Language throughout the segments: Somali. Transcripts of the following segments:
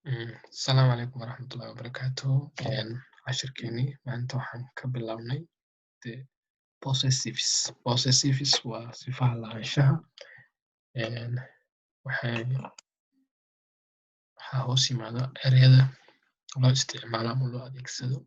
Asalaamu calaykum waraxmatullaahi wabarakaatuh. Cashirkeenii maanta waxaan ka bilownay the possessives. Possessives waa sifaha lahaanshaha. Waxaa hoos yimaada ereyada loo isticmaalo ama loo adeegsado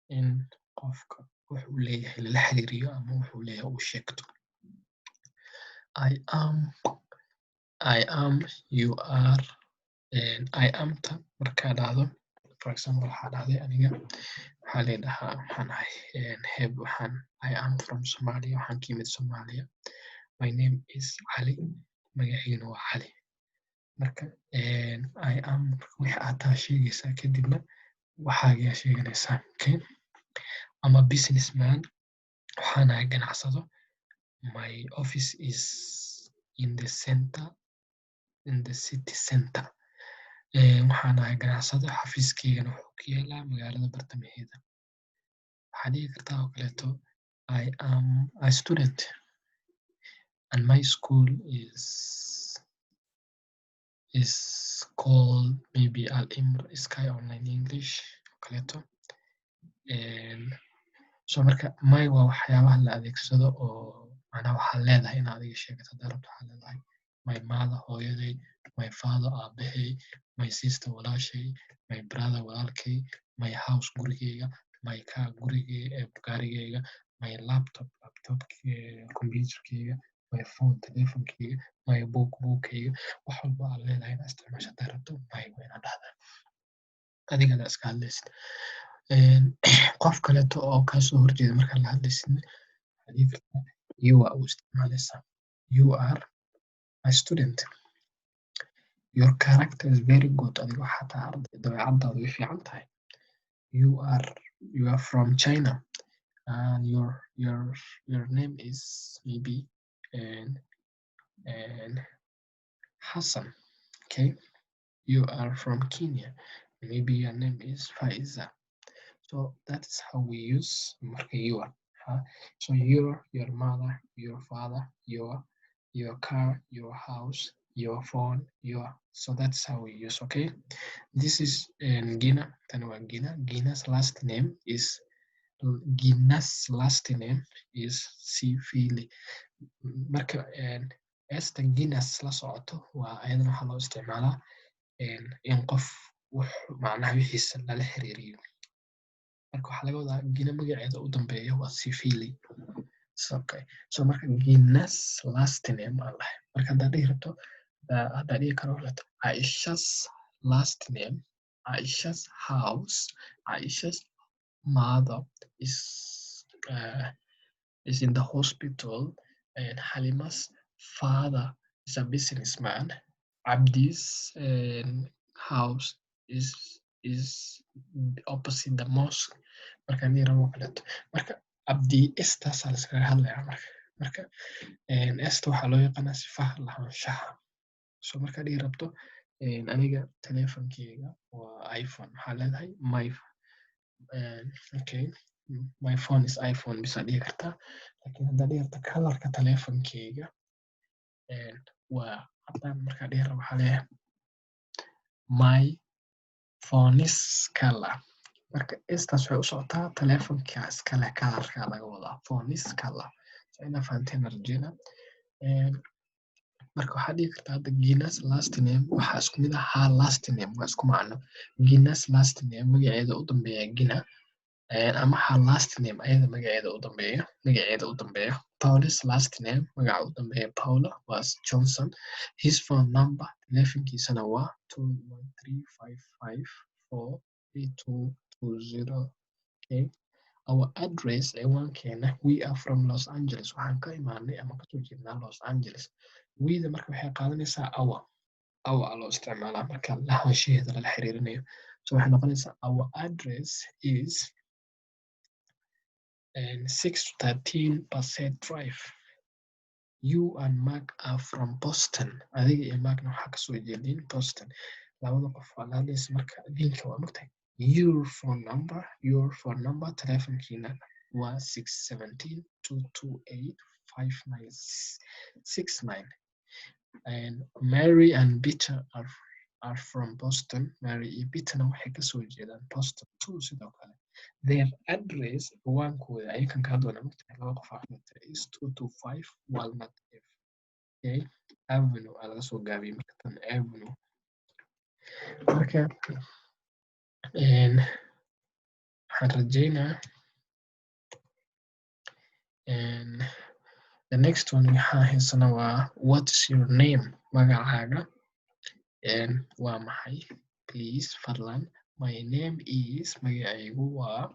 in qofka wuxuu leeyahay lala xiriiriyo ama wuxuu leeyahay uu sheegto. I am, I am, you are. I am-ta markaa dhahdo, for example, waxaa dhahday aniga waxaa lay dhahaa, waxaan ahay heb, waxaan, I am from Somalia, waxaan ka yimid Soomaaliya. My name is Cali, magaciina waa Cali. Marka I am wixii aad taa sheegaysaa, kadibna waxaagaa sheeganaysaa. Okay, I'm a businessman, waxaan ahay ganacsado. My office is in the center, in the city center. Waxaan ahay ganacsado, xafiiskeygana wuxuu ku yaalaa magaalada bartamaheeda. Waxaa dhihi kartaa oo kaleeto, I am a student and my school is called maybe Al Imr Sky Online English oo kaleeto. So marka my waa waxyaabaha la adeegsado oo macnaha waxaa leedahay inaad adiga sheegato. Haddaa rabto, waxaa leedahay my mother, hooyaday, my father, aabahay, my sister, walaashay, my brother, walaalkay, my house, gurigeyga, my car, gurigey, gaarigeyga, my laptop, laptop, computerkeyga, my phone, telefonkeyga, my book, buugkeyga. Wax walba aad leedahay inaad isticmaasho haddaa rabto, my waa inaad dhahdaa adigana iska hadlaysid. Qof kaleeto oo kaasoo horjeeda markaad la hadlaysidna, waxaad dhihi kartaa you are u isticmaalaysaa, you are a student. Your character is very good, adiga waxaa tahay arday, dabeecadaadu way fiican tahay. You are from China and your name is maybe and Hassan. Okay, you are from Kenya, maybe your name is Faiza. So that is how we use marka you are, huh? So your mother, your father, your car, your house, your phone, your. So that's how we use. Okay, this is Gina. Tani waa Gina. Gina's last name is Sifili. Marka S-ta Gina's la socoto waa ayadana waxaa loo isticmaalaa in qof wax macnaha wixiisa lala xiriiriyo. Marka waxaa laga wadaa Gina magaceeda u dambeeya waa Sifili. Okay, so marka Gina's last name aa lahay. Marka haddaad dhihi rabto, haddaa dhihi karo leto Aisha's last name, Aisha's house, Aisha's mother is in the hospital, and Halima's father is a businessman, Abdi's house is opposite the mosque, marka dhihi rabo kaleeto. Marka Abdi S-taasaa laskaga hadlayaa. Marka S-ta waxaa loo yaqaanaa sifaha lahaanshaha. So markaa dhihi rabto aniga telefonkeyga waa iPhone, waxaa leedahay my, okay, my phone is iPhone bisaa dhihi kartaa. Laakiin haddaa dhihi rabto colorka telefonkeyga waa caddaan, markaa dhihi rabo, waxaa leeyahay my phone's color. Marka S-taas waxay u socotaa telefonka iskale colorka laga wadaa, phone's color. So inaa fahanteen rajeyna. Marka waxaa dhihi kartaa hadda Gina's last name waxaa isku mid ah her last name, waa isku macno. Gina's last name, magaceeda u dambeeya Gina, ama her last name, ayada magaceeda u dambeeya, magaceeda u dambeeya. Paula's last name, magaca u dambeeya Paula was Johnson. His phone number, telefonkiisana waa 2135543220. Okay, our address, ciwaankeena. We are from Los Angeles, waxaan ka imaanay ama kasoo jeednaa Los Angeles. We-da marka waxay qaadanaysaa our. Our aa loo isticmaalaa marka lahaanshaheeda lala xiriirinayo. So waxay noqonaysaa our address is 613 Bassett Drive. You and Mark are from Boston, adiga iyo Markna waxaa kasoo jeedin Boston. Labada qof waa la hadlaysa, marka idinka waa mogtahay. Your phone number, your phone number, telefonkiina waa 617-228-5969. And Mary and Peter are are from Boston. Mary iyo Peterna waxay kasoo jeedaan Boston too, sidoo kale. Their address, ciwaankooda ayakan kaa doona magtahay, laba qof aa, is 225 Walnut Ave. Okay, Avenue aa laga soo gaabiyey marka tan, Avenue. Marka waxaan rajeynaa the next one waxaa haysana waa "What is your name?" Magacaaga waa maxay? Please, fadlan. My name is, magacaygu waa,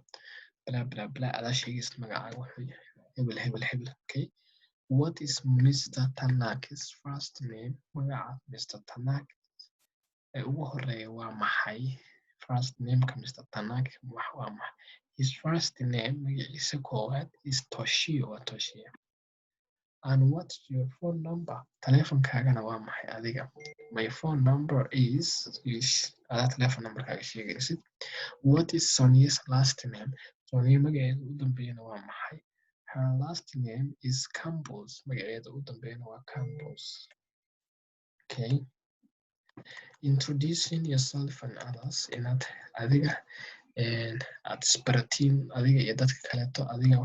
bla bla bla. Adaa sheegaysa magacaaga wuxuu yahay, hebel hebel hebel. Okay. What is Mr. Tanaka's first name? Magaca Mr. Tanaka ee ugu horeeya waa maxay? First nameka Mr. Tanaka waa maxay? His first name, magaciisa koowaad, is Toshio, waa Toshio. And what's your phone number? Taleefankaagana waa maxay adiga? My phone number is, adaa telephone numberkaaga sheegaysid. What is Sonia's last name? Sonia magaceeda u dambeeyana waa maxay? Her last name is Campos. Magaceeda u dambeeyana waa Campos. Okay. Introducing yourself and others, inaad adiga aad isbaratiin, adiga iyo dadka kaleeto. Adiga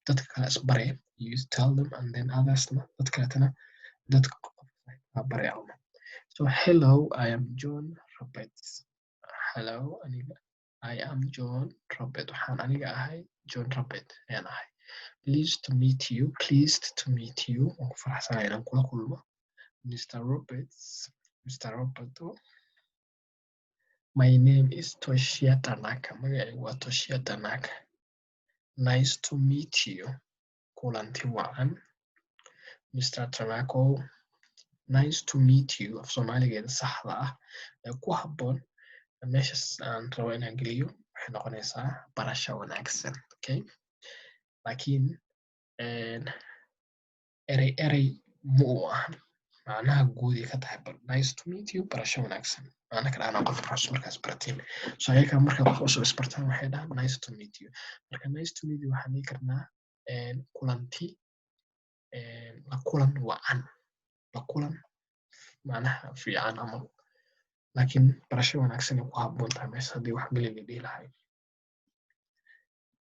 dadka kale isbaraya, you tell them, and then othersna, dad kaleetana, dadka baraya ama. So, "Hello, I am John Roberts." Hello, aniga, I am John Robert, waxaan aniga ahay John Robert ayaan ahay. Pleased to meet you. Pleased to meet you, waan ku faraxsanahay inaan kula kulmo, Mr. Roberts, Mr. Roberto. My name is Toshia Tanaka. Magacaygu waa Toshia Tanaka. Nice to meet you. Kulanti wacan, Mr. Tanaka. Nice to meet you, af Soomaaligeeda saxda ah ee ku habboon meeshas aan rabo inaan geliyo waxay noqonaysaa barasho wanaagsan. Okay, laakiin erey erey ma uu ahan, macnaha guuday ka tahay. But nice to meet you, barasho wanaagsan, macna kale anaa qof cusub markaas baratiin. So ayaga markay qof cusub isbartaan waxay dhahaan "Nice to meet you." Marka nice to meet you waxaan dhihi karnaa kulanti, la kulan wacan, la kulan macnaha fiican ama, laakiin barasho wanaagsan ay ku habboon tahay meesha haddii wax geli la dhihi lahay.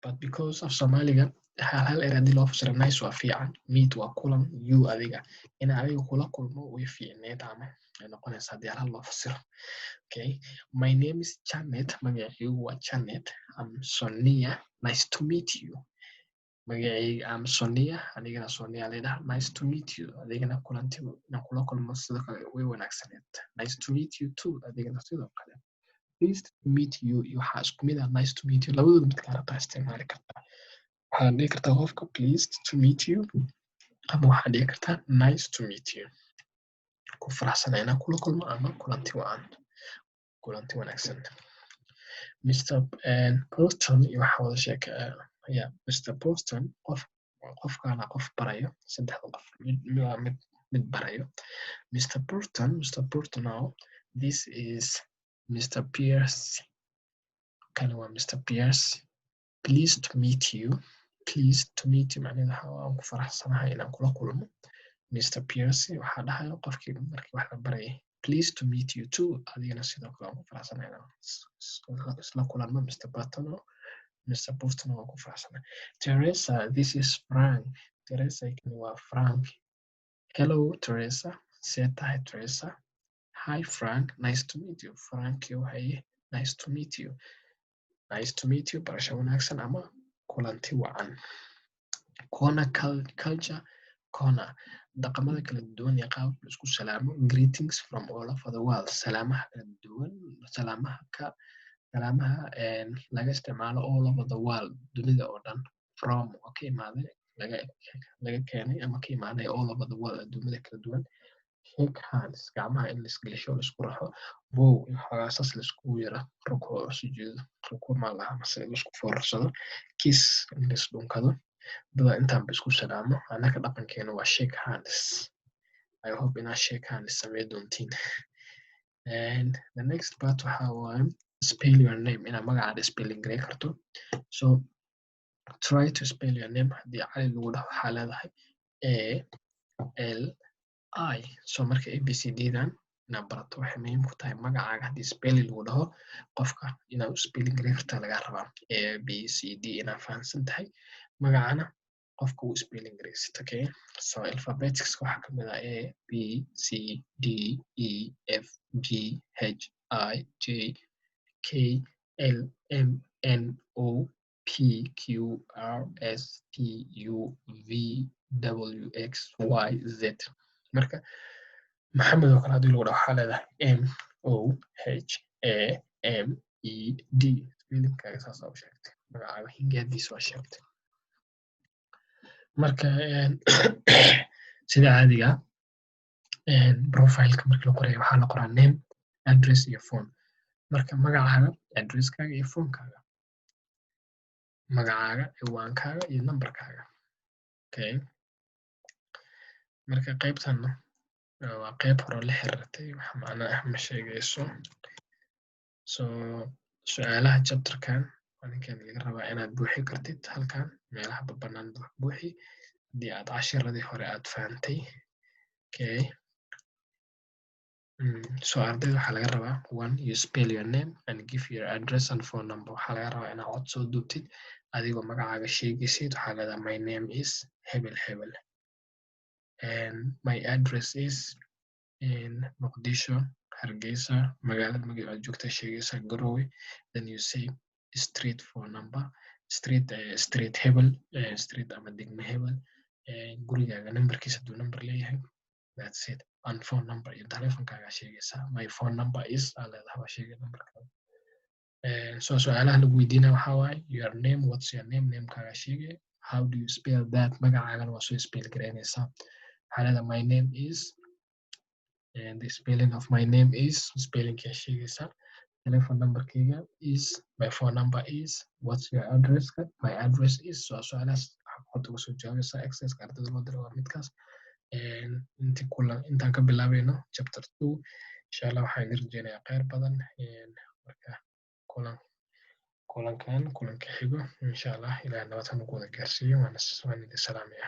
But because of Soomaaliga hal hal er haddii loo fasiro, nice waa fiican, meet waa kulan, you adiga, ina adiga kula kulmo way fiicneed ama ay noqonaysaa haddii hal hal loo fasiro. Okay. My name is Janet. Magacaygu waa Janet. I'm Sonia. Nice to meet you. Magacayga, I'm Sonia, anigana Sonia layidhaha. Nice to meet you, adigana kulanti inaan kula kulmo sidoo kale way wanaagsaneed. Nice to meet you too, adigana sidoo kale. Pleased to meet you iyo waxaa isku mid ah nice to meet you. Labadooda midkaa rabtaa isticmaali kartaa. Waxaad dhihi kartaa qofka "Pleased to meet you" ama waxaad dhihi kartaa "Nice to meet you", ku faraxsana inaan kula kulmo ama kulanti wacan, kulanti wanaagsan. Mr. Bolton iyo waxaa wada sheeka ya Mr. Bolton, qof qofkaana qof barayo, saddexda qof mid mid mid barayo. Mr. Burton, Mr. Burton now, this is Mr. Pierce. Kani waa Mr. Pierce. Pleased to meet you. Pleased to meet you macnaheedu waxa waan ku faraxsanahay inaan kula kulmo, Mr. Pierce waxaa dhahayo qofkii markii wax la barayay. Pleased to meet you too, adigana sidoo kale waan ku faraxsanahay inaan isla kulanno, Mr. Burton. Mr. Burton, waan ku faraxsanahay. Teresa, this is Frank. Teresa, kani waa Frank. Hello, Teresa. See tahay, Teresa? Hi, Frank. Nice to meet you. Frank, haye, nice to meet you. Nice to meet you, barasho wanaagsan ama kulanti wacan. Corner culture corner, dhaqamada kala duwan ee qaabka la isku salaamo. Greetings from all over the world, salaamaha kala duwan, salaamaha ka salaamaha laga isticmaalo all over the world, dunida oo dhan. From oo ka imaaday, laga keenay ama ka imaaday, all over the world, adduumada kala duwan. Shake hands, gacmaha in laisgelisho, laisku raxo. Bow, in xoogaa saas laiskugu yara rukuuco, sujuudo, rukuuc maa laha mase laisku foorarsado. Kiss, in laisdhunkado. Dada intaan ba isku salaamo. Annaka dhaqankeena waa shake hands. I hope inaad shake hands samey doontiin. And the next part waxa waaye spell your name, inaad magacaada spelling garey karto. So try to spell your name. Haddii Cali lagu dhaho, waxaa leedahay A L I. So marka A B C D dan Inaad barato waxay muhiim ku tahay magacaaga. Haddii spelling lagu dhaho qofka, inaad u spelling gareyn kartaa lagaa rabaa, A B C D inaad fahamsan tahay, magacana qofka uu spelling gareysid. Okay, so alphabetics waxaa kamid ah A B C D E F G H I J K L M N O P Q R S T U V W X Y Z. Marka Maxamed oo kale haddii lagu dhaho, waxaa leedahay Mohamed. Spellingkaaga saasaa u sheegtay, magacaaga hingaadiisa waa sheegtay. Marka sida caadiga profileka marka la qorayo, waxaa la qoraa name, address iyo phone. Marka magacaaga, addresskaaga iyo phonekaaga, magacaaga, ciwaankaaga iyo numberkaaga. Okay, marka qaybtanna waa qayb hore la xiriirtay, wax macno ah ma sheegayso. So su-aalaha chapterkan ninkan laga rabaa inaad buuxi kartid halkan meelaha banaan buuxi haddii aad cashiradii hore aad fahantay. Okay, so ardayda waxaa laga rabaa: one, you spell your name and give your address and phone number. Waxaa laga rabaa inaad cod soo duubtid adigoo magacaaga sheegaysid. Waxaa leedahay, "My name is hebel hebel and my address is in Muqdisho, Hargeysa," magaalada magaca aad joogta sheegaysa, Garowe. Then you say street, phone number, street, street hebel, street ama degme hebel, gurigaaga numberkiisa hadduu number leeyahay. That's it. And phone number iyo telefonkaaga sheegaysaa. "My phone number is," aa leedahay, waa sheegay numberkaaga. So su-aalaha lagu weydiinaya waxaa waaye your name, what's your name, namekaaga sheegay, how do you spell that, magacaagana waa soo spell garaynaysaa. Waxaa leedahay, "My name is," and the spelling of my name is, spellingkaa sheegaysaa, telephone numberkayga is, my phone number is, what's your address, my address is. So su-aalahaas cod uga soo jawaabaysaa. Exerciseka ardayda loo diro waa midkaas. Inti kulan intaan ka bilaabayno chapter 2, insha Allah, waxaan idin rajeynayaa kheyr badan. Marka kulan kulankan kulanka xigo, insha Allah, Ilaah nabad ha nagu wada gaarsiiyo. Waan idin salaamaya.